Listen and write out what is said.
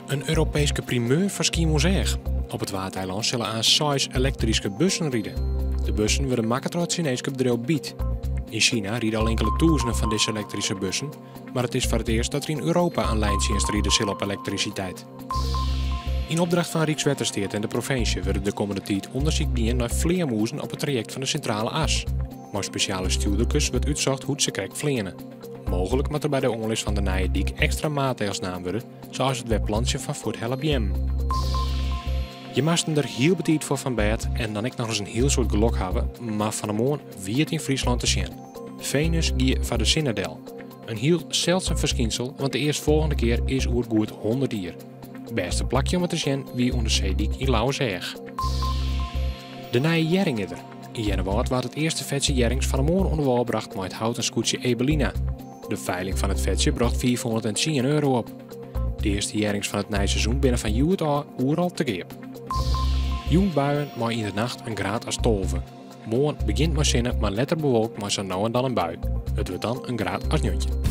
In Europeeske primeur foar Skiermûntseach. Op it Waadeilân sille aanst seis elektryske bussen ride. De bussen wurde makke troch it Sineeske bedriuw BYD. Yn Sina ride al inkele tûzenen fan dizze elektryske bussen, mar it is foar it earst dat der yn Europa in lijntsjinst ride sil op elektrisiteit. Yn opdracht fan Rykswettersteat en de provinsje wurde de kommende tiid ûndersyk dien nei flearmûzen op it trajekt fan de Sintrale As. Mei spesjale stjoerderkes wurdt útsocht hoe't se krekt fleane. Mooglik moat der by de oanlis fan de nije dyk ekstra maatregels naam wurde, sa as it wer plantsjen fan fuorthelle beammen. Je moasten der hiel betiid foar fan bêd en dan ek nochris in hiel soad gelok hawwe, mar fan 'e moarn wie it yn Fryslân te sjen. Venus gie foar de sinne del. In hiel seldsum ferskynsel, want de earstfolgjende kear is oer goed 100 jier. Bêste plakje om it te sjen wie oan de seedyk yn Lauwerseach. De nije hjerring is der. Yn Earnewâld waard it earste fetsje hjerrings fan 'e moarn oan de wâl brocht mei it houten skûtsje Ebelina. De feiling fan it fetsje brocht 510 euro op. De earste hjerrings fan it nije seizoen binne fan hjoed ôf oeral te keap. Jûn buien mei yn de nacht in graad as 12. Moarn begjint mei sinne, mar letter bewolkt mei sa no en dan in bui. It wurdt dan in graad as 19.